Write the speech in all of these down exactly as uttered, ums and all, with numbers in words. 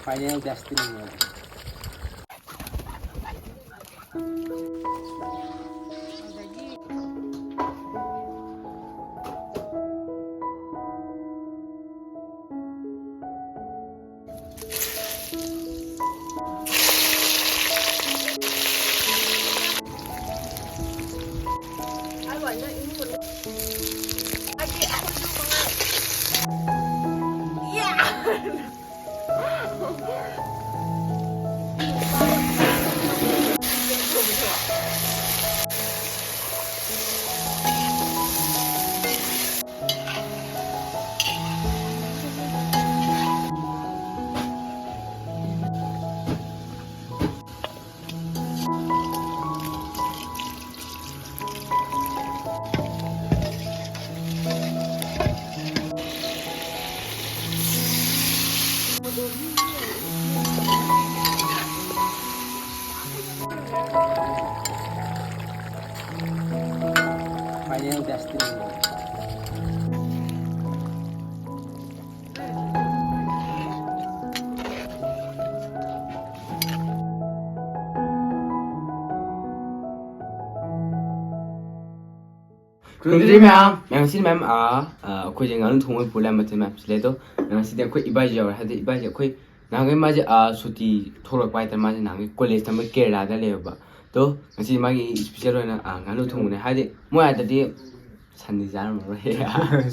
Final Destiny. Final Destiny. ꯈꯨꯔꯨꯝꯖꯔꯤ ꯃꯌꯥꯝ꯫ ꯃꯌꯥꯝ, ꯉꯁꯤꯗꯤ ꯃꯌꯥꯝ, ꯑꯥ, ꯑꯥ, ꯑꯩꯈꯣꯏꯁꯦ ꯉꯥꯅꯨ ꯊꯣꯡꯕ ꯄꯨꯔ ꯂꯥꯛꯑꯦ, ꯃꯊꯦꯜ ꯃꯌꯥꯝ ꯁꯤꯜꯂꯦ꯫ ꯑꯗꯣ ꯉꯁꯤꯗꯤ ꯑꯩꯈꯣꯏ ꯏꯕꯥꯏꯁꯨ ꯌꯥꯎꯔꯦ, ꯍꯥꯏꯗꯤ ꯏꯕꯥꯏꯁꯦ ꯑꯩꯈꯣꯏ ꯅꯍꯥꯟꯈꯩ ꯃꯥꯁꯦ, ꯑꯥ, ꯁꯨꯇꯤ ꯊꯣꯛꯂꯛꯄ ꯍꯥꯏꯇꯥꯔꯦ, ꯃꯥꯁꯦ ꯅꯍꯥꯟꯈꯩ ꯀꯣꯂꯦꯖ ꯇꯝꯕ ꯀꯦꯔꯂꯥꯗ ꯂꯩꯌꯦꯕ꯫ ꯑꯗꯣ ꯉꯁꯤ ꯃꯥꯒꯤ ꯏꯁꯄꯤꯁꯦꯜ ꯑꯣꯏꯅ, ꯑꯥ, ꯉꯥꯅꯨ ꯊꯣꯡꯕꯅꯦ, ꯍꯥꯏꯗꯤ ꯃꯣꯏ ꯑꯥꯗꯗꯤ ꯁꯟꯗꯤ ꯆꯥꯔꯝꯃꯔꯣꯏ꯫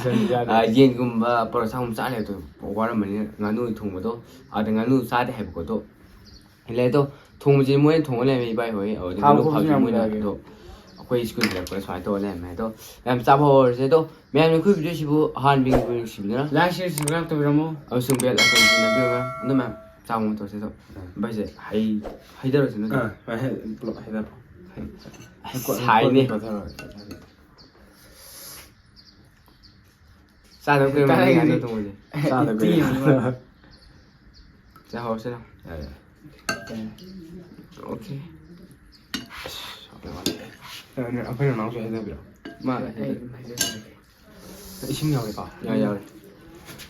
ꯁꯟꯗꯤ ꯆꯥꯗꯦ꯫ ꯑꯥ, ꯌꯦꯟꯒꯨꯝꯕ ꯄꯔꯣꯊꯥꯒꯨꯝꯕ ꯆꯥ ꯂꯩꯕꯗꯣ ꯋꯥꯔꯝꯃꯅꯤ, ꯉꯥꯅꯨ ꯊꯣꯡꯕꯗꯣ ꯑꯥꯗ ꯉꯥꯅꯨ ꯆꯥꯗꯦ ꯍꯥꯏꯕꯀꯣ꯫ ꯑꯗꯣ ꯂꯩ꯫ ꯑꯗꯣ ꯊꯣꯡꯕꯁꯦ ꯃꯣꯏꯅ ꯊꯣꯡꯉ ꯂꯩꯔꯝꯃꯦ, ꯏꯕꯥꯏ ꯍꯣꯏ꯫ ꯑꯗꯨꯗꯒꯤ ꯊꯥꯎ ꯉꯥꯅꯨ ꯈꯣꯡꯁꯨ ꯐꯥꯕꯁꯨ ꯌꯥꯝ ꯃꯣꯏꯅ꯫ ꯂꯩꯔꯦ꯫ ꯑꯗꯣ ꯑꯩꯈꯣꯏ ꯁ꯭ꯀꯨꯜ ꯍꯜꯂꯛꯄꯗ ꯁꯨꯃꯥꯏꯅ ꯇꯧꯔ ꯂꯩꯔꯝꯃꯦ꯫ ꯑꯗꯣ ꯃꯌꯥꯝ ꯆꯥꯕ ꯍꯧꯔꯁꯦ꯫ ꯑꯗꯣ ꯃꯌꯥꯝꯅ ꯑꯩꯈꯣꯏ ꯚꯤꯗꯤꯑꯣꯁꯤꯕꯨ ꯑꯍꯥꯟꯕꯒꯤ ꯑꯣꯏꯅ ꯅꯨꯡꯁꯤꯕꯤꯗꯨꯅ ꯂꯥꯏꯛ, ꯁꯤꯌꯔ, ꯁꯕꯁꯀ꯭ꯔꯥꯏꯕ ꯇꯧꯕꯤꯔꯝꯃꯣ꯫ ꯑꯃꯁꯨꯡ ꯕꯦꯜ ꯑꯥꯏꯀꯟ ꯁꯤꯟꯅꯕꯤꯌꯨ, ꯃꯌꯥꯝ꯫ ꯑꯗꯣ ꯃꯌꯥꯝ ꯆꯥꯕ ꯑꯃ ꯇꯧꯔꯁꯦ꯫ ꯑꯗꯣ ꯑꯥ꯫ ꯚꯥꯏꯁꯦ ꯍꯩ-, ꯍꯩꯊꯔꯣꯁꯦ ꯅꯠꯇ꯭ꯔꯣ? ꯑꯥ, ꯚꯥꯏ, ꯍꯩ-, ꯄꯨꯂꯞ ꯍꯩꯊꯔꯣ꯫ ꯍꯩ-, ꯑꯁ, ꯀꯣ-, ꯁꯥꯏꯅꯦ꯫ ꯀꯣꯠꯊꯔꯣ, ꯀꯣꯠꯊꯔꯣ꯫ ꯆꯥꯗꯕ ꯀꯨꯏꯔꯦ ꯀꯥꯏꯗꯒꯤ? ꯃꯃꯤꯡ ꯉꯥꯅꯨ ꯊꯣꯡꯕꯁꯦ꯫ ꯆꯥꯗꯕ ꯀꯨꯏꯔꯦ꯫ ꯇꯤ ꯑꯃ꯫ ꯆꯥꯍꯧꯔꯁꯤꯅ꯫ ꯌꯥꯏ, ꯌꯥꯏ꯫ ꯑꯣꯀꯦ꯫ ꯑꯁ, ꯑꯩꯈꯣꯏ ꯅꯅꯥꯎꯁꯨ ꯍꯩꯊꯕꯤꯔꯣ꯫ ꯃꯥ ꯑꯩ ꯍꯩꯊ-, ꯑꯗꯨꯝ ꯍꯩꯖꯔꯒꯦ꯫ ꯏꯁꯤꯡ ꯌꯥꯎꯔꯦꯀꯣ? ꯌꯥꯎꯔꯦ, ꯌꯥꯎꯔꯦ꯫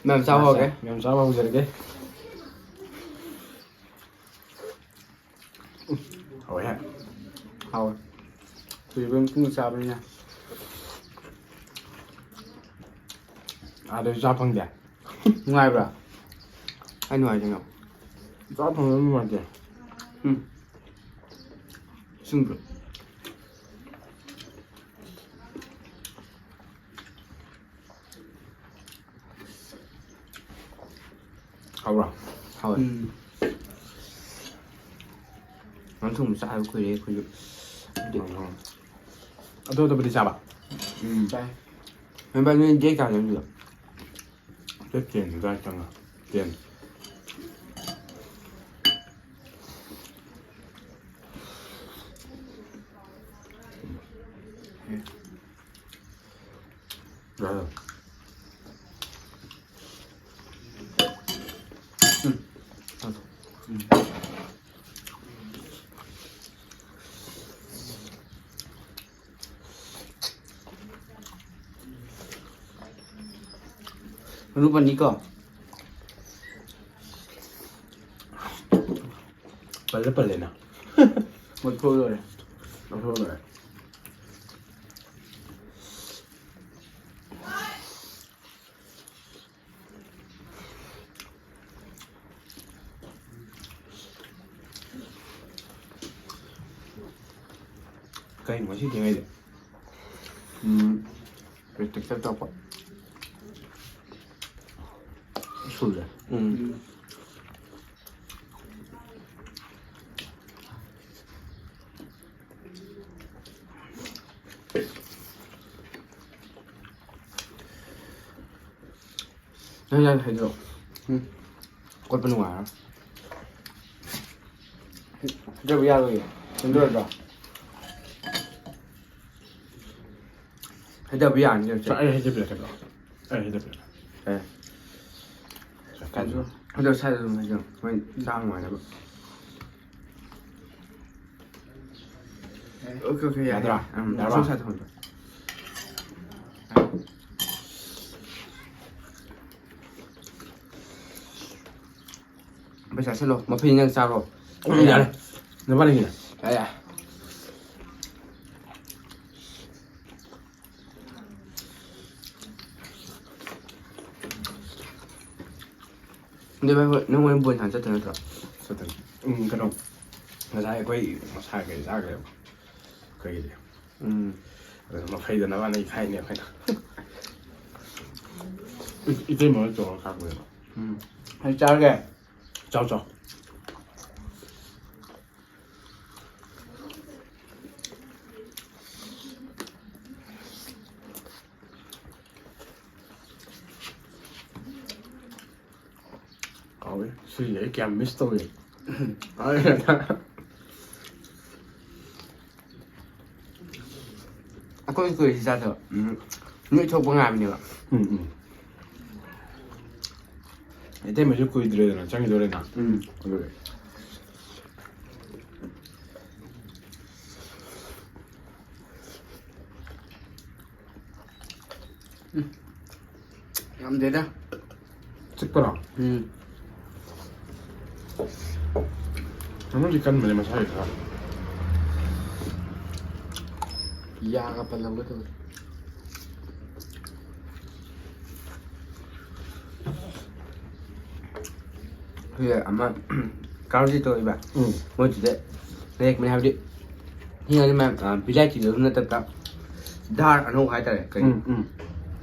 ꯃꯌꯥꯝ ꯆꯥꯕ ꯍꯧꯔꯒꯦ꯫ ꯃꯌꯥꯝ ꯆꯥꯕ ꯍꯧꯖꯔꯒꯦ꯫ ꯎꯝ, ꯍꯥꯎꯋꯦꯍꯦ꯫ ꯍꯥꯎꯋꯦ꯫ ꯀꯨꯏꯔꯕ ꯃꯇꯨꯡꯗ ꯆꯥꯕꯅꯤꯅ꯫ ꯑꯥꯗꯁꯨ ꯆꯥ ꯐꯪꯗꯦ꯫ ꯅꯨꯡꯉꯥꯏꯕ꯭ꯔꯥ? ꯑꯩ ꯅꯨꯡꯉꯥꯏꯇꯦ ꯉꯣ꯫ ꯆꯥ ꯐꯪꯗꯕ ꯅꯨꯡꯉꯥꯏꯇꯦ꯫ ꯎꯝ꯫ ꯁꯤꯟꯕ꯭ꯔꯣ? ꯍꯥꯎꯕ꯭ꯔꯣ? ꯍꯥꯎꯋꯦ꯫ ꯎꯝ꯫ ꯉꯥꯅꯨ ꯊꯣꯡꯕ ꯆꯥꯗꯕ ꯀꯨꯏꯔꯦ ꯑꯩꯈꯣꯏꯁꯨ꯫ ꯑꯗꯨꯗꯤ ꯎꯝ꯫ ꯑꯇꯣꯞ ꯑꯇꯣꯞꯄꯗꯤ ꯆꯥꯕ? ꯎꯝ꯫ ꯆꯥꯏ꯫ ꯅꯣꯏ ꯕꯥ-, ꯅꯣꯏ date ꯀꯌꯥꯗ ꯆꯪꯗꯣꯏꯅꯣ? Date ten ꯑꯗꯨꯋꯥꯏ ꯆꯪꯉ꯫ Ten꯫ ꯃꯔꯨ ꯄꯟꯅꯤꯀꯣ꯫ ꯄꯜꯂꯦ, ꯄꯜꯂꯦꯅ꯫ ꯂꯧꯊꯣꯛꯑ ꯂꯣꯏꯔꯦ꯫ ꯂꯧꯊꯣꯛꯑ ꯂꯣꯏꯔꯦ꯫ ꯀꯩꯅꯣ ꯉꯁꯤ ꯊꯦꯡꯉꯩꯗꯤ? ꯎꯝ, practical ꯇꯧꯔꯛꯄ꯫ ꯁꯨꯜꯂꯦ꯫ ꯎꯝ꯫ ꯅꯪ ꯌꯥꯝ ꯍꯩꯗ꯭ꯔꯣ? ꯎꯝ꯫ ꯀꯣꯠꯄ ꯅꯨꯡꯉꯥꯏꯔꯣꯏ꯫ ꯍꯩꯗꯕ ꯌꯥꯔꯣꯏꯌꯦ꯫ ꯁꯦꯝꯗꯣꯔꯗ꯭ꯔꯣ? ꯍꯩꯗꯕ ꯌꯥꯔꯅꯤ ꯍꯧꯖꯤꯛ꯫ ꯑꯩ ꯍꯩꯗꯕꯤꯔꯛꯀꯗ꯭ꯔꯣ? ꯑꯩ ꯍꯩꯗꯕꯤꯔꯛꯀꯦ꯫ ꯑꯦ꯫ ꯀꯥꯏꯗꯅꯣ? ꯑꯗꯣ ꯁ꯭ꯋꯥꯏꯗ ꯑꯗꯨꯝ ꯍꯩꯖꯤꯜꯂꯣ꯫ ꯃꯣꯏ ꯆꯥ ꯅꯨꯡꯉꯥꯏꯅꯕ꯫ ꯑꯣꯀꯦ, ꯑꯣꯀꯦ, ꯌꯥꯔꯦ, ꯌꯥꯗ꯭ꯔꯥ? ꯌꯥꯔꯦ꯫ ꯎꯝ, ꯌꯥꯔꯕ? ꯁꯣꯝ ꯁꯥꯏꯗ ꯊꯝꯃꯣ꯫ ꯄꯩꯁꯥ ꯁꯤꯜꯂꯣ, ꯃꯐꯩ ꯅꯪ ꯆꯥꯔꯣ꯫ ꯎꯝ, ꯌꯥꯔꯦ꯫ ꯅꯕꯥꯅꯤꯒꯤꯅꯦ꯫ ꯌꯥꯔꯦ, ꯌꯥꯔꯦ꯫ ꯑꯗꯨ ꯚꯥꯏ, ꯍꯣꯏ, ꯅꯪ ꯍꯣꯔꯦꯟ ꯕꯣꯜ ꯁꯥꯟꯅ ꯆꯠꯇꯣꯏ ꯅꯠꯇ꯭ꯔꯣ? ꯆꯠꯇꯣꯏꯅꯤ꯫ ꯎꯝ, ꯀꯩꯅꯣ, ꯉꯁꯥꯏ ꯑꯩꯈꯣꯏ ꯃꯁꯥ ꯀꯩ ꯆꯥꯈ꯭ꯔꯦꯕ꯫ ꯑꯩꯈꯣꯏꯒꯤꯗꯤ꯫ ꯎꯝ꯫ ꯑꯗꯨ ꯃꯐꯩꯗ ꯅꯕꯥꯅꯤ ꯈꯥꯏꯅꯦ ꯑꯩꯈꯣꯏꯅ꯫ ꯏ-, ꯏꯇꯩꯃ ꯍꯣꯏ ꯇꯧꯔꯒ ꯈꯥꯛꯄꯅꯦꯕ꯫ ꯎꯝ꯫ ꯑꯩ ꯆꯥꯔꯒꯦ꯫ ꯆꯥꯎ, ꯆꯥꯎ꯫ ꯍꯥꯎꯋꯦ꯫ ꯁꯤꯁꯦ ꯑꯩ ꯀꯌꯥꯝ miss ꯇꯧꯏ꯫ ꯑꯩꯈꯣꯏ ꯀꯨꯏꯔꯦ ꯆꯥꯗꯕ꯫ ꯎꯝ꯫ ꯅꯣꯏ ꯊꯣꯛꯄ ꯉꯥꯏꯕꯅꯦꯕ꯫ ꯎꯝ, ꯎꯝ꯫ ꯏꯇꯩꯃꯁꯨ ꯀꯨꯏꯗ꯭ꯔꯦꯗꯅ ꯆꯪꯈꯤꯗꯣꯔꯦꯅ꯫ ꯎꯝ꯫ ꯑꯗꯨꯒꯤ꯫ ꯎꯝ꯫ ꯉꯝꯗꯦꯗ꯫ ꯆꯤꯛꯄꯔꯣ? ꯎꯝ꯫ ꯃꯅꯨꯡꯗꯤ ꯀꯟꯕꯅꯦ ꯃꯁꯥꯒꯤ ꯈꯔ꯫ ꯌꯥꯒ ꯄꯜꯂꯝꯒꯦ ꯇꯧꯋꯦ꯫ ꯑꯩꯈꯣꯏ ꯑꯃ ꯀꯥꯔꯣꯁꯤ ꯇꯧꯔꯤꯕ꯫ ꯎꯝ꯫ ꯃꯣꯏꯗꯨꯗ ꯂꯩꯔꯛꯄꯅꯦ ꯍꯥꯏꯕꯗꯤ ꯍꯤꯡꯉꯗꯤ ꯃꯌꯥꯝ, ꯑ, ꯚꯤꯂꯥꯏꯇꯤꯗꯣ ꯑꯗꯨꯝ ꯅꯠꯇꯕ ꯙꯥꯔ ꯑꯅꯧꯕ ꯍꯥꯏꯇꯥꯔꯦ, ꯀꯔꯤ? ꯎꯝ, ꯎꯝ꯫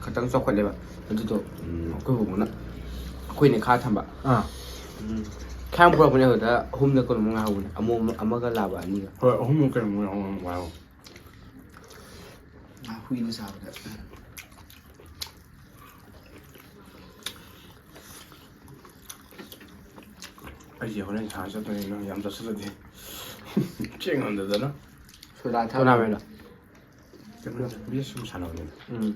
ꯈꯇꯪ ꯆꯥꯎꯈꯠꯂꯦꯕ꯫ ꯑꯗꯨꯗꯣ, ꯎꯝ, ꯑꯩꯈꯣꯏ ꯕꯨꯕꯣꯛꯅ ꯑꯩꯈꯣꯏꯅ ꯈꯥ ꯊꯝꯕ꯫ ꯑꯥ꯫ ꯎꯝ꯫ ꯈꯥ ꯄꯨꯔꯛꯄꯅꯦ ꯑꯗꯨꯗ ꯑꯍꯨꯝꯂ ꯀꯩꯅꯣꯝ ꯉꯥꯏꯍꯧꯕꯅꯦ꯫ ꯑꯃꯨꯛ ꯑꯃ-, ꯑꯃꯒ ꯂꯥꯕ ꯑꯅꯤꯒ꯫ ꯍꯣꯏ, ꯑꯍꯨꯝꯂ ꯀꯩꯅꯣꯝ ꯉꯥꯏꯍꯧ-, ꯉꯥꯏꯍꯧ-꯫ ꯉꯥ ꯍꯨꯏꯅ ꯆꯥꯕꯗ꯫ ꯑꯩꯁꯦ ꯍꯣꯔꯦꯟ ꯁꯥꯟꯅ ꯆꯠꯇꯣꯏꯅꯤ, ꯅꯪ ꯌꯥꯝ ꯆꯥꯁꯤꯜꯂꯗꯤ꯫ ꯆꯦꯡ ꯉꯝꯗꯗꯅ꯫ ꯁꯣꯗꯥ ꯊꯛ-꯫ ꯇꯣꯔꯅꯥꯃꯦꯟꯂꯣ? ꯀꯩꯅꯣ ꯅꯠꯇꯦ, ꯕꯤ ꯑꯦꯁ ꯁꯨꯝ ꯁꯥꯟꯅꯕꯅꯤꯗ꯫ ꯎꯝ꯫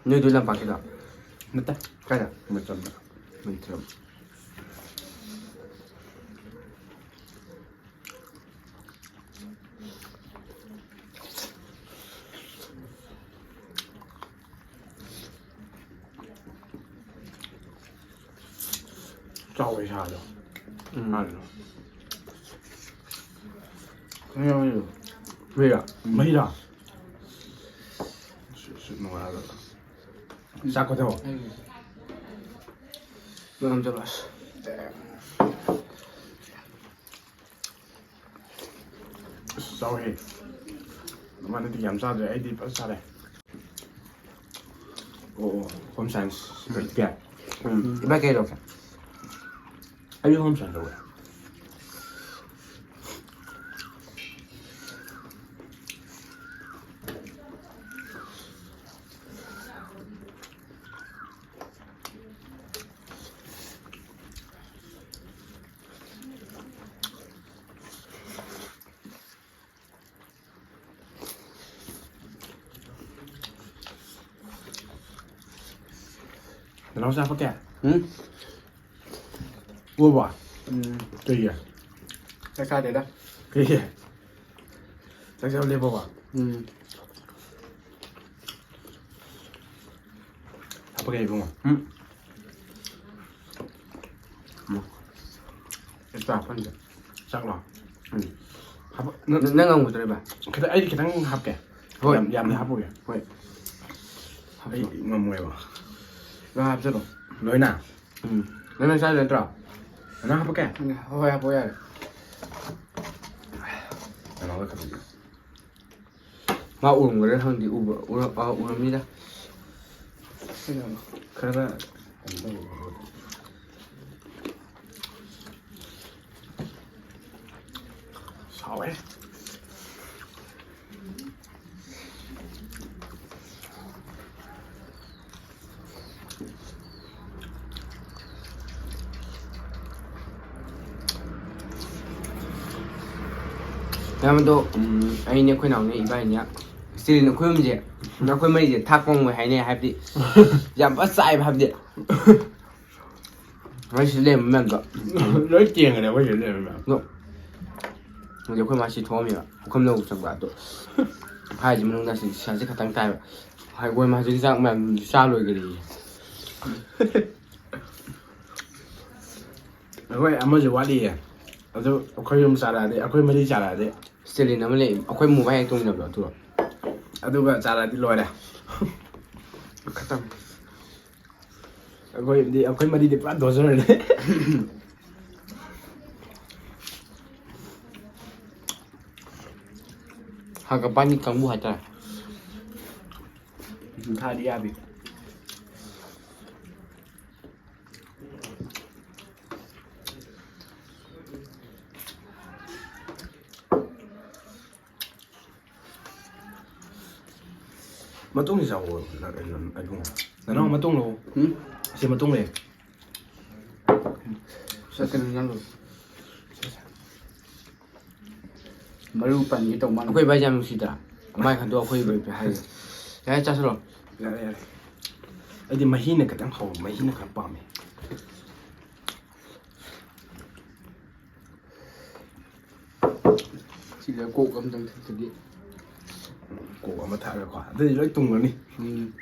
ꯅꯣꯏꯗꯨ ꯂꯝꯄꯥꯛꯀꯤꯗꯣ? ꯅꯠꯇꯦ꯫ ꯀꯥꯏꯗ? ꯃꯩꯇ꯭ꯔꯝꯗ꯫ ꯃꯩꯇ꯭ꯔꯝ꯫ ꯆꯥꯎꯋꯦ ꯁꯥꯗꯣ꯫ ꯎꯝ꯫ ꯁꯥꯗꯣ꯫ ꯀꯩꯅꯣ ꯌꯥꯎꯔꯤꯗꯣ꯫ ꯃꯍꯤꯔꯥ? ꯃꯍꯤꯔꯥ? ꯁꯨ-, ꯁꯨ ꯅꯨꯡꯉꯥꯏꯔꯒ꯫ ꯆꯥꯛ ꯈꯣꯊꯕ꯫ ꯎꯝ꯫ ꯅꯪ ꯑꯝ ꯆꯠꯂꯣ ꯑꯁ꯫ ꯑꯁ, ꯆꯥꯎꯋꯦꯍꯦ꯫ ꯃꯥꯅꯗꯤ ꯌꯥꯝ ꯆꯥꯗ꯭ꯔꯦ, ꯑꯩꯗꯤ ꯐꯖ ꯆꯥꯔꯦ꯫ ꯑꯣ, ꯑꯣ, home science꯫ ꯎꯝ꯫ ꯏꯕꯥꯏ ꯀꯩ ꯂꯧꯔꯛꯀꯦ? ꯑꯩꯁꯨ home science ꯂꯧꯋꯦ꯫ ꯅꯅꯥꯎ ꯆꯥ ꯍꯥꯞꯄꯛꯀꯦ? ꯎꯝ? ꯑꯣꯕ? ꯎꯝ꯫ ꯀꯩꯒꯤ? ꯆꯥꯛ ꯆꯥꯗꯦꯗ꯫ ꯀꯩꯒꯤ? ꯆꯥꯛ ꯆꯥꯕ ꯂꯦꯞꯄꯕ? ꯎꯝ꯫ ꯍꯥꯞꯄꯛꯀꯦ ꯏꯕꯨꯡꯉꯣ꯫ ꯎꯝ꯫ ꯎꯝ꯫ Extra ꯍꯥꯞꯐꯟꯁꯦ꯫ ꯆꯥꯛꯂꯣ? ꯎꯝ꯫ ꯍꯥꯞꯄ-, ꯅ-, ꯅꯪ ꯉꯝꯒꯗ꯭ꯔꯣ, ꯏꯕꯥꯏ? ꯈꯤꯇꯪ, ꯑꯩꯗꯤ ꯈꯤꯇꯪ ꯍꯥꯞꯀꯦ꯫ ꯍꯣꯏ꯫ ꯌꯥꯝ, ꯌꯥꯝꯅ ꯍꯥꯞꯄꯣꯏꯒꯦ꯫ ꯍꯣꯏ꯫ ꯑꯩ ꯉꯝꯃꯣꯏꯕ꯫ ꯅꯪ ꯍꯥꯞꯆꯜꯂꯣ꯫ ꯂꯣꯏꯅ? ꯎꯝ꯫ ꯅꯪ, ꯅꯪ ꯆꯥꯗꯣꯏ ꯅꯠꯇ꯭ꯔꯣ? ꯅꯪ ꯍꯥꯞꯄꯛꯀꯦ? ꯎꯝ, ꯍꯣꯏ, ꯍꯣꯏ, ꯍꯥꯞꯄꯣ ꯌꯥꯔꯦ꯫ ꯀꯩꯅꯣꯒ ꯈꯛꯇꯪ꯫ ꯃꯥ ꯎꯔꯝꯒꯗ꯭ꯔꯥ ꯈꯪꯗꯦ, ꯎꯕ-, ꯎꯔ-, ꯑ, ꯎꯔꯝꯅꯤꯗ꯫ ꯀꯩꯅꯣ? ꯈꯔ ꯀꯩꯅꯣ ꯇꯧꯕ꯫ ꯁꯥꯎꯋꯦ꯫ ꯏꯌꯥꯝꯕꯗꯣ, ꯎꯝ, ꯑꯩꯅꯦ, ꯑꯩꯈꯣꯏ ꯅꯥꯎꯅꯦ, ꯏꯕꯥꯏꯅꯦ, ꯁ꯭ꯇꯦꯂꯤꯟ ꯑꯩꯈꯣꯏ ꯑꯍꯨꯝꯁꯦ, ꯑꯩꯈꯣꯏ ꯃꯔꯤꯁꯦ ꯊꯥꯛꯄ ꯉꯝꯃꯣꯏ ꯍꯥꯏꯅꯩ, ꯍꯥꯏꯕꯗꯤ ꯌꯥꯝ ꯐꯖꯅ ꯆꯥꯏꯕ, ꯍꯥꯏꯕꯗꯤ꯫ ꯃꯣꯏ ꯁꯤ ꯂꯩꯔꯝꯕ ꯃꯌꯥꯝꯗꯣ꯫ ꯂꯣꯏ ꯀꯦꯟꯒ꯭ꯔꯦ ꯑꯩꯈꯣꯏ ꯁꯤꯗ ꯂꯩꯔꯝꯕ ꯃꯌꯥꯝ꯫ ꯑꯗꯣ ꯍꯧꯖꯤꯛ ꯑꯩꯈꯣꯏ ꯃꯥ ꯁꯤ ꯊꯣꯛꯑꯝꯃꯦꯕ꯫ ꯄꯨꯈꯝꯗ ꯑꯃꯨꯛ ꯆꯪꯕ ꯑꯗꯣ ꯍꯥꯏꯁꯤ ꯃꯅꯨꯡꯗ ꯁꯤ ꯁꯟꯁꯦ ꯈꯛꯇꯪ ꯇꯥꯏꯕ꯫ ꯍꯥꯏ, ꯃꯣꯏ ꯃꯥ ꯍꯧꯖꯤꯛꯀꯤ ꯆꯥꯛ ꯃꯌꯥꯝꯗꯨꯁꯨ ꯆꯥ ꯂꯣꯏꯈ꯭ꯔꯦꯌꯦ꯫ ꯑꯩꯈꯣꯏ ꯑꯃꯁꯨ ꯋꯥꯠꯂꯤꯌꯦ꯫ ꯑꯗꯨ ꯑꯩꯈꯣꯏ ꯑꯍꯨꯝ ꯆꯥꯔꯛꯑꯗꯤ, ꯑꯩꯈꯣꯏ ꯃꯔꯤ ꯆꯥꯔꯛꯑꯗꯤ꯫ ꯁ꯭ꯇꯦꯂꯤꯟ ꯑꯃ ꯂꯩ, ꯑꯩꯈꯣꯏ ꯃꯨꯛꯕꯥꯡ ꯍꯦꯛ ꯇꯧꯃꯤꯟꯅꯕꯗꯣ ꯑꯗꯨꯒ꯫ ꯑꯗꯨꯒ ꯆꯥꯔꯛꯑꯗꯤ ꯂꯣꯏꯔꯦ꯫ ꯈꯇꯝ꯫ ꯑꯩꯈꯣꯏꯗꯤ, ꯑꯩꯈꯣꯏ ꯃꯔꯤꯗꯤ ꯄꯨꯔꯥ ꯗꯣꯖꯔꯅꯦ꯫ ꯍꯥꯒꯄꯥꯅꯤ ꯀꯥꯡꯕꯨ ꯍꯥꯏꯇꯥꯔꯦ꯫ ꯊꯥꯗꯤ ꯌꯥꯕꯤ꯫ ꯃꯇꯨꯡꯁꯤ ꯆꯥꯎꯑꯣ, ꯏꯕꯨꯡꯉꯣ꯫ ꯅꯅꯥꯎ ꯃꯇꯨꯡ ꯂꯧ꯫ ꯎꯝ? ꯑꯁꯤ ꯃꯇꯨꯡ ꯂꯩ꯫ ꯆꯠꯀꯅꯤ ꯅꯪ꯫ ꯃꯔꯨ ꯄꯟꯒꯦ ꯇꯧ ꯃꯥꯜꯂꯦ꯫ ꯑꯩꯈꯣꯏ ꯚꯥꯏꯁꯦ ꯌꯥꯝ ꯅꯨꯡꯁꯤꯗ꯭ꯔꯥ? ꯃꯥꯏ ꯈꯟꯗꯣꯛ ꯑꯩꯈꯣꯏ ꯍꯥꯏꯁꯦ꯫ ꯌꯥꯔꯦ, ꯆꯥꯁꯤꯜꯂꯣ꯫ ꯌꯥꯔꯦ, ꯌꯥꯔꯦ꯫ ꯑꯩꯗꯤ ꯃꯍꯤꯅ ꯈꯤꯇꯪ ꯍꯥꯎ-, ꯃꯍꯤꯅ ꯈꯔ ꯄꯥꯝꯃꯦ꯫ ꯁꯤꯗ ꯀꯣꯛ ꯑꯝꯇꯪ ꯊꯛꯇꯗꯤ꯫ ꯀꯣꯛ ꯑꯃ ꯊꯛꯑꯒꯀꯣ꯫ ꯑꯗꯨꯗꯤ ꯂꯣꯏ ꯇꯨꯝꯒ꯭ꯔꯅꯤ꯫ ꯎꯝ꯫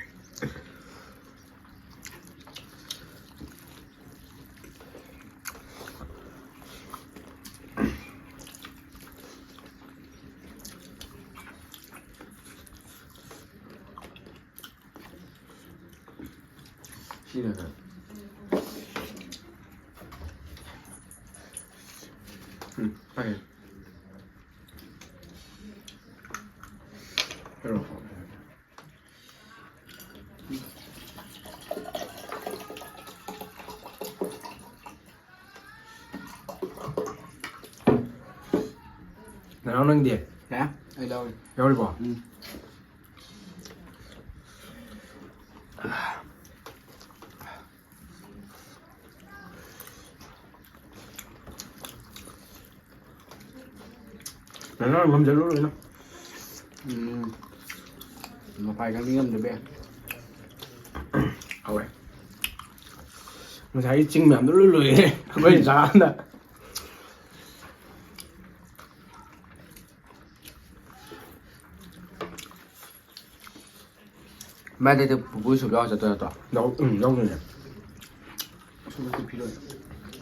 ꯁꯤꯅ ꯈꯔ꯫ ꯎꯝ, ꯐꯔꯦ꯫ ꯍꯥꯏꯔꯣ꯫ ꯅꯅꯥꯎ ꯅꯪꯗꯤ? ꯌꯥ, ꯑꯩ ꯂꯧꯔꯦ꯫ ꯌꯥꯎꯔꯤꯕꯣ? ꯎꯝ꯫ ꯅꯪ ꯉꯝꯖꯔꯔꯣꯏꯅ꯫ ꯎꯝ꯫ ꯃꯄꯥꯏ ꯈꯪꯗꯤ ꯉꯝꯗꯕ ꯌꯥꯏ꯫ ꯍꯧꯔꯦ꯫ ꯉꯁꯥꯏꯒꯤ ꯆꯤꯡ ꯃꯌꯥꯝꯗꯣ ꯂꯣꯏ ꯂꯣꯏꯔꯦ ꯑꯩꯈꯣꯏ ꯆꯥꯕꯗ꯫ ꯃꯥꯏꯗꯩꯗ ꯄꯨꯄꯨ ꯁꯨꯞ ꯌꯥꯎꯔ ꯆꯠꯇꯣꯏ ꯅꯠꯇ꯭ꯔꯣ? ꯌꯥꯎ-, ꯎꯝ, ꯌꯥꯎꯗꯣꯏꯅꯦ꯫ ꯑꯁꯣꯝꯗ ꯄꯤꯔꯣꯏ꯫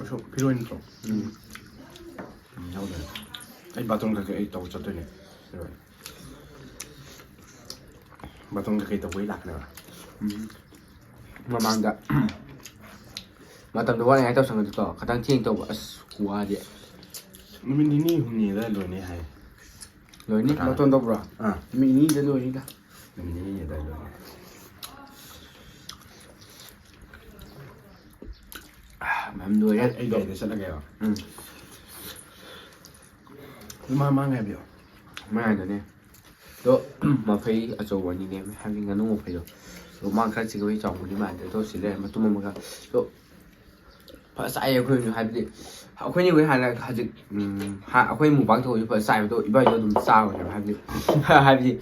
ꯎꯁꯣꯞ ꯐꯤꯔꯣꯏ ꯅꯠꯇ꯭ꯔꯣ? ꯎꯝ꯫ ꯎꯝ, ꯌꯥꯎꯗꯣꯏꯅꯦ꯫ ꯑꯩ ꯕꯥꯇꯣꯟ ꯀꯩꯀꯩ ꯑꯩ ꯇꯧꯕ ꯆꯠꯇꯣꯏꯅꯦ꯫ ꯐꯤꯔꯣꯏ꯫ ꯕꯥꯇꯣꯟ ꯀꯩꯀꯩ ꯇꯧꯕꯩ ꯂꯥꯛꯀꯅꯦꯕ꯫ ꯎꯝ꯫ ꯃꯃꯥꯡꯗ ꯃꯇꯝꯗꯣ ꯋꯥꯠꯂꯤꯉꯥꯏ ꯇꯧꯁꯟꯒꯗꯕꯗꯣ ꯈꯇꯪ ꯊꯦꯡ ꯇꯧꯕ꯫ ꯑꯁ, ꯈꯨꯋꯥꯗꯤ꯫ ꯅꯨꯃꯤꯠ ꯅꯤꯅꯤ ꯍꯨꯝꯅꯤ ꯑꯗꯨꯋꯥꯏ ꯂꯣꯏꯅꯤ ꯍꯥꯏ꯫ ꯂꯣꯏꯅꯤ? ꯀꯅꯥ? ꯕꯥꯇꯣꯟ ꯇꯧꯕ꯭ꯔꯣ? ꯑꯥ꯫ ꯅꯨꯃꯤꯠ ꯅꯤꯅꯤꯗ ꯂꯣꯏꯅꯤꯗ꯫ ꯅꯨꯃꯤꯠ ꯅꯤꯅꯤꯗ ꯂꯣꯏꯅꯤ꯫ ꯃꯌꯥꯝ ꯂꯣꯏꯔꯦ꯫ ꯑꯩ ꯒꯥꯔꯤꯗ ꯆꯠꯂꯒꯦꯕ꯫ ꯎꯝ꯫ ꯏꯃꯥ, ꯃꯥ ꯉꯥꯏꯕꯤꯌꯣ꯫ ꯃꯥ ꯉꯥꯏꯗꯣꯏꯅꯦ꯫ ꯑꯗꯣ, ꯃꯐꯩ ꯑꯆꯧꯕ ꯑꯅꯤꯅꯦ, ꯍꯥꯏꯕꯗꯤ ꯉꯥꯅꯨ ꯃꯐꯩꯗꯣ꯫ ꯑꯗꯣ ꯃꯥ ꯈꯔ ꯆꯤꯛꯄꯒꯤ ꯆꯥꯎꯕꯗꯤ ꯃꯥꯟꯗꯦ꯫ ꯑꯗꯣ ꯁꯤ ꯂꯩꯔꯦ ꯃꯇꯨꯝ ꯑꯃꯒ꯫ ꯑꯗꯣ ꯐꯖ ꯆꯥꯏꯌꯦ ꯑꯩꯈꯣꯏꯁꯨ, ꯍꯥꯏꯕꯗꯤ ꯑꯩꯈꯣꯏꯅꯤꯕꯨ ꯍꯥꯟꯅ ꯍꯧꯖꯤꯛ, ꯎꯝ, ꯍꯥ-, ꯑꯩꯈꯣꯏ ꯃꯨꯛꯕꯥꯡ ꯇꯧꯕꯁꯨ ꯐꯖ ꯆꯥꯏꯕꯗꯣ ꯏꯕꯥꯏꯁꯨ ꯑꯗꯨꯝ ꯆꯥꯕꯅꯦꯕ, ꯍꯥꯏꯕꯗꯤ, ꯍꯥꯏꯕꯗꯤ,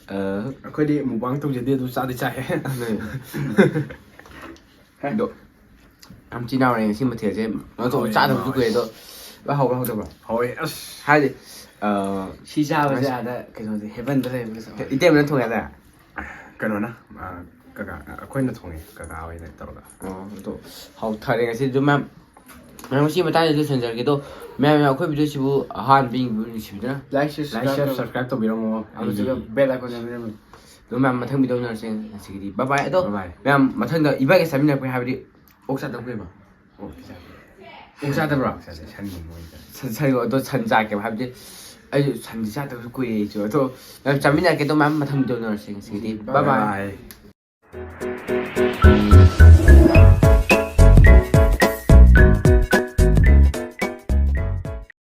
ꯑ, ꯑꯩꯈꯣꯏꯗꯤ ꯃꯨꯛꯕꯥꯡ ꯇꯧꯖꯗꯦ, ꯑꯗꯨ ꯆꯥꯗꯤ ꯆꯥꯏ꯫ ꯑꯗꯨꯅꯦ꯫ ꯑꯗꯣ ꯌꯥꯝ ꯊꯤ ꯍꯥꯎꯔꯦ ꯉꯁꯤ ꯃꯊꯦꯜꯁꯦ꯫ ꯀꯩꯅꯣ ꯇꯧꯕ ꯍꯥꯎꯋꯦ, ꯆꯥꯗꯕꯁꯨ ꯍꯥꯎꯋꯦ꯫ ꯀꯨꯏꯔꯦ ꯑꯗꯣ꯫ ꯚꯥꯏ, ꯍꯥꯎꯕ꯭ꯔꯥ ꯍꯥꯎꯇꯕ꯭ꯔꯥ? ꯍꯥꯎꯋꯦ, ꯑꯁ꯫ ꯍꯥꯏꯗꯤ, ꯑ, ꯁꯤ ꯆꯥꯕꯁꯦ ꯑꯁ꯫ ꯑꯥꯗ ꯀꯩꯅꯣꯗ heavenꯗ ꯂꯩꯕꯒ ꯆꯞ ꯃꯥꯟꯅꯩ꯫ ꯏꯇꯩꯃꯅ ꯊꯣꯡꯉꯦ ꯍꯥꯏꯗꯥꯏ? ꯀꯩꯅꯣꯅ, ꯑ, ꯀꯀꯥ, ꯑꯩꯈꯣꯏꯅ ꯊꯣꯡꯉꯦ, ꯀꯀꯥ ꯍꯣꯏꯅ ꯇꯧꯔꯒ꯫ ꯑꯣ, ꯑꯗꯣ ꯍꯥꯎꯊꯔꯦ ꯉꯁꯤꯗꯤ꯫ ꯑꯗꯨ ꯃꯌꯥꯝ, ꯃꯌꯥꯝ ꯉꯁꯤ ꯃꯇꯥꯡꯗ ꯂꯣꯏꯁꯤꯟꯖꯔꯒꯦ꯫ ꯑꯗꯣ ꯃꯌꯥꯝ, ꯃꯌꯥꯝ ꯑꯩꯈꯣꯏ videoꯁꯤꯕꯨ ꯑꯍꯥꯟꯕ ꯌꯦꯡꯕꯤꯕ ꯅꯨꯡꯁꯤꯕꯤꯗꯨꯅ like, share, like, share, subscribe subscribe ꯇꯧꯕꯤꯔꯝꯃꯣ꯫ ꯑꯗꯨꯒ ꯑꯩꯒꯤ bell icon ꯅꯝꯕꯤꯔꯝꯃꯣ꯫ ꯑꯗꯣ ꯃꯌꯥꯝ ꯃꯊꯪ video ꯎꯅꯔꯁꯦ ꯉꯁꯤꯒꯤꯗꯤ꯫ Bye bye꯫ ꯑꯗꯣ bye bye꯫ ꯃꯌꯥꯝ ꯃꯊꯪꯗ ꯏꯕꯥꯏꯒ ꯆꯥꯃꯤꯟꯅꯔꯛꯄꯩ ꯍꯥꯏꯕꯗꯤ ꯑꯣꯛ ꯆꯥꯗꯕ ꯀꯨꯏꯔꯦꯕ꯫ ꯑꯣꯛ ꯆꯥꯗꯕ꯫ ꯑꯣꯛ ꯆꯥꯗꯕ꯭ꯔꯣ? ꯑꯣꯛ ꯆꯥꯗꯦ, ꯁꯟꯒꯨꯝꯕ ꯑꯣꯏꯅ ꯆꯥꯏ꯫ ꯁꯟ, ꯁꯟ, ꯑꯗꯣ ꯁꯟ ꯆꯥꯒꯦꯕ, ꯍꯥꯏꯕꯗꯤ ꯑꯩꯁꯨ ꯁꯟꯗꯤ ꯆꯥꯗꯕꯁꯨ ꯀꯨꯏꯔꯦ ꯑꯩꯁꯨ꯫ ꯑꯗꯣ ꯃꯌꯥꯝ ꯆꯥꯃꯤꯟꯅꯔꯛꯀꯦ꯫ ꯑꯗꯣ ꯃꯌꯥꯝ ꯃꯊꯪ video ꯎꯅꯔꯁꯦ ꯉꯁꯤꯒꯤꯗꯤ꯫ Bye bye꯫ Bye bye꯫